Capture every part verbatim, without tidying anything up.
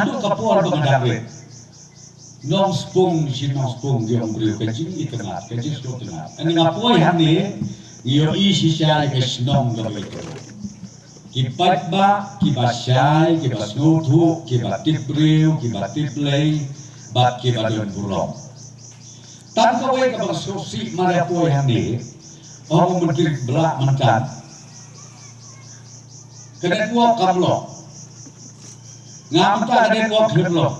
Naduh ka por ba nga dang rit, nongspung shi nongspung ki ong briew ka jingitynnad, ka jingsngewtynnad. Ani nga poi hangne, ngi ïohi shisha ïa ka shnong kaba ïeit. Ki paidbah, kiba shai, kiba sngewthuh, kiba tip briew, kiba tip lei, bad kiba don burom. Tang kawei kaba nga sngewsih mar ïa poi hangne, ong u Myntri Blah mynta. Ka network kam long. Nga mynta ka network khlem long.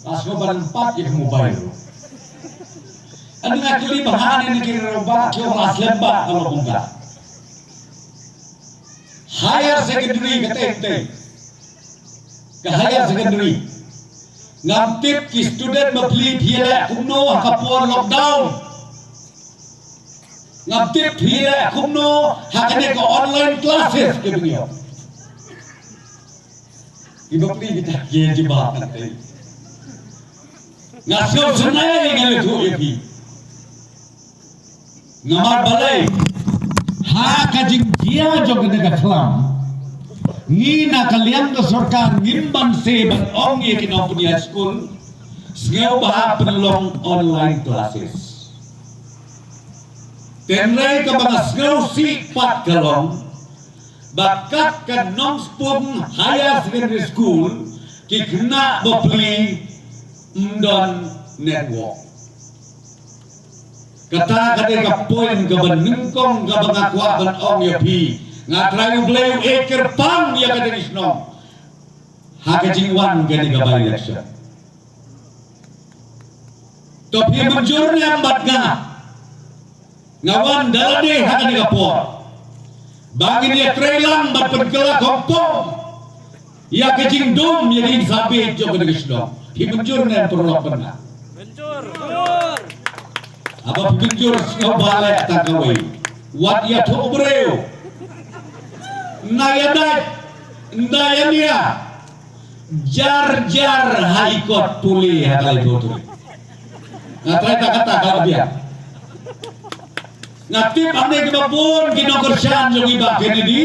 Nga sngewbha ban pat ïa ka mobile ruh. Ynda nga kylli bha hangne na ki rangbah, ki ong la slem bha ka long mynta. Higher secondary katei, katei. Ka higher secondary. Ngam tip ki student bapli phi leh kumno ha ka por lockdown. Ngam tip phi leh kumno ha kane ka online classes kaba ngi ïoh. Ki bapli kita ki jubab katei. Nga sngewsynei nga ïathuh ïa phi. Namar balei, ha ka jingjia jong kane ka khlam, ngi na ka liang ka sorkar ngim banse ban ong ïa ki nongpynïaid skul, sngewbha pynlong online classes. Hynrei kaba nga sngewsih pat ka long ba kat ka Nongspung Higher Secondary School ki khynnah bapli ym don network. Kata ka dei ka point kaba nyngkong kaba nga kwah ban ong ïa phi. Nga trai U Blei u ïeit kyrpang ïa kata ka shnong ha ka jingwan kane ka by-election. To phi mynjur ne em bad nga? Nga wan da lade ha kane ka por ba ngin ïatrei lang bad pynkylla khongpong ïa ka jingdum ïa ka jingsabit jong kane ka shnong. Phi mynjur ne em, paralok bad nga? Mynjur. Haba phi mynjur, sngewbha leh tang kawei. Wat ïathuh briew. Ynda ïadait, ynda ïania, jar jar ha i kot pule ha ka laiphew tarik. Nga trai ta kata ka la biang. Nga tip hangne kiba bun ki nongkyrshan jong i Bah Kennedy.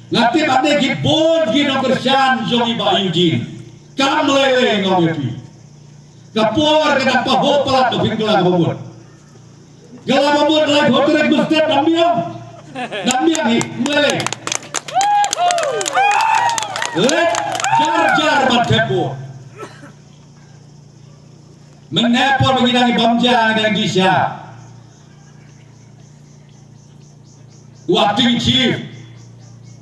Nga tip hangne ki bun ki nongkyrshan jong i Bah Eugene. Kam lei lei, nga ong ïa phi. Ka por ka dang pahuh palat, to phin kylla kaba mut. Kylla kaba mut, laiphew tarik mynstep dang biang. Dang biang hi, ym lei lei. Leit jar jar ban thep vote. Mynne por ba ngi dang ïa bam ja, ngi dang ïa di sha. U acting chief,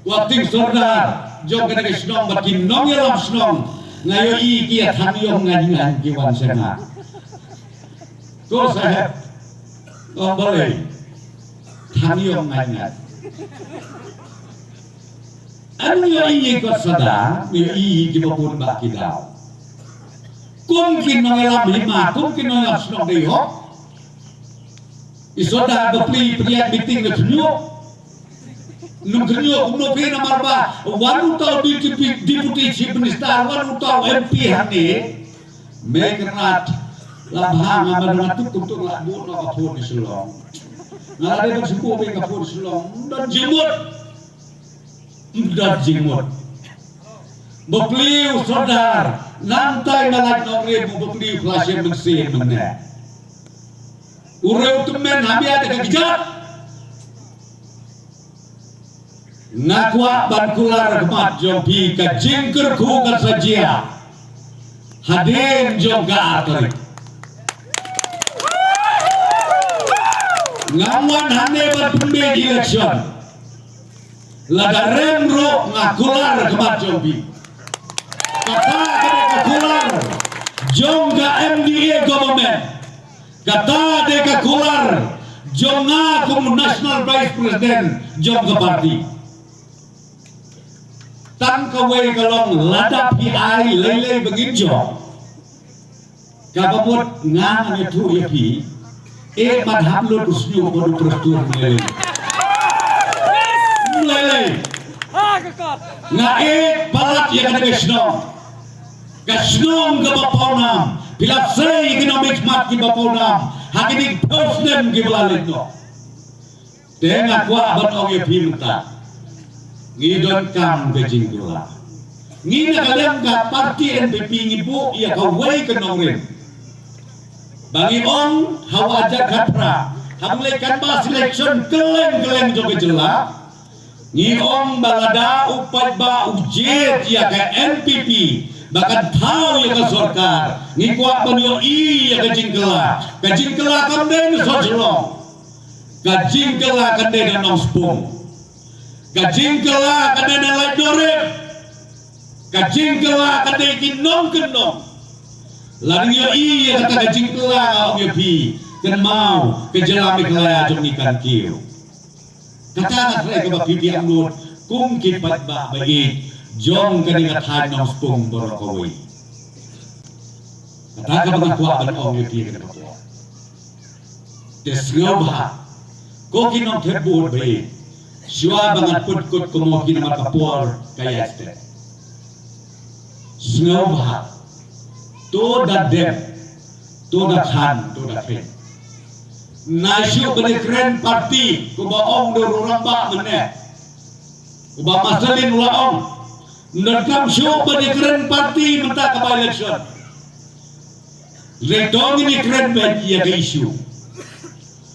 u acting sordar jong kane ka shnong bad ki nongïalam shnong, nga ïohi ki ïa than ïong ngain ngain ki wan sha nga. Ko Saheb, ko balei than ïong ngain ngain? Ani ïohi ïa kot Sadar, ïohi kiba bun ba ki daw. Kum ki nongïalam hima, kum ki nongïalam shnong dei hok. I sordar bapli pynïaid meeting na Khynñiuh. Num Khynñiuh, kumno phi, namar ba wan uta u D P P, Deputy Chief Minister, wan uta u M P hangne. Mei Kyrnat, la bha nga, ma dang tuk tuk tuk la bun ka phone Shillong. Nga la dei ban shu bun ka phone Shillong. Don jingmut. Ym don jingmut. Bapli u sordar, nangta i malait nongrim, bapli u plashem mynsiem mynne. U riew tymmen haba ïa da ka kjat. Nga kwah ban kular khmat jong phi, ka jingkyrkhu kan sa jia hadien jong ka ar tarik. Ngam wan hangne ban pynbeit election. Lada rem ruh nga kular khmat jong phi. Kata ka dei ka kular jong ka M D A government. Kata dei ka kular jong nga kum National Vice President jong ka party. Tang kawei ka long, lada phi ai lei lei ba ngin jop. Kaba mut nga ngan ïathuh ïa phi, eh, ban hap lut u shñiuh bad u prestone ym lei lei. Ym lei lei. Nga eh palat ïa kane ka shnong. Ka shnong kaba pawnam. Phi la sei ïa ki nongmihkhmat kiba pawnam ha kine ki phew snem kiba la leit noh. Te nga kwah ban ong ïa phi mynta, ngi donkam ka jingkular. Ngi na ka liang ka party N P P ngi buh ïa kawei ka nongrim ba ngi ong ha u hajar khatphra, haba ngi leit katba selection kylleng kylleng jong ka jylla, ngi ong ba lada u paidbah u jied ïa ka N P P ba kan thaw ïa ka sorkar, ngi kwah ban ïohi ïa ka jingkylla. Ka jingkylla kam dei na Sohshillong, ka jingkylla kan dei na Nongspung, ka jingkylla kan dei na Laitumkhrah, ka jingkylla kan dei ki nongkyndong. Lada ngi ïohi ïa kata ka jingkylla, nga ong ïa phi, kynmaw ka jylla Meghalaya jong ngi kan kiew. Kata ka khlei kaba phi phi angnud kum ki paidbah ba ïeit jong kane ka thaiñ Nongspung baroh kawei. Kata kaba nga kwah ban ong ïa phi kane ka por. Te sngewbha ko ki nongthep vote ba ïeit, shuwa ba ngan put kut kumno ki namar ka por ka ïaid stet. Sngewbha, to da dem, to da khan, to da khein. Ym shuh ban ïa kren party, kumba ong da u rangbah mynne, kumba Master Lin u la ong, ym donkam shuh ban ïa kren party mynta ka by-election. Hynrei to ngin ïa kren beit ïa ka issue.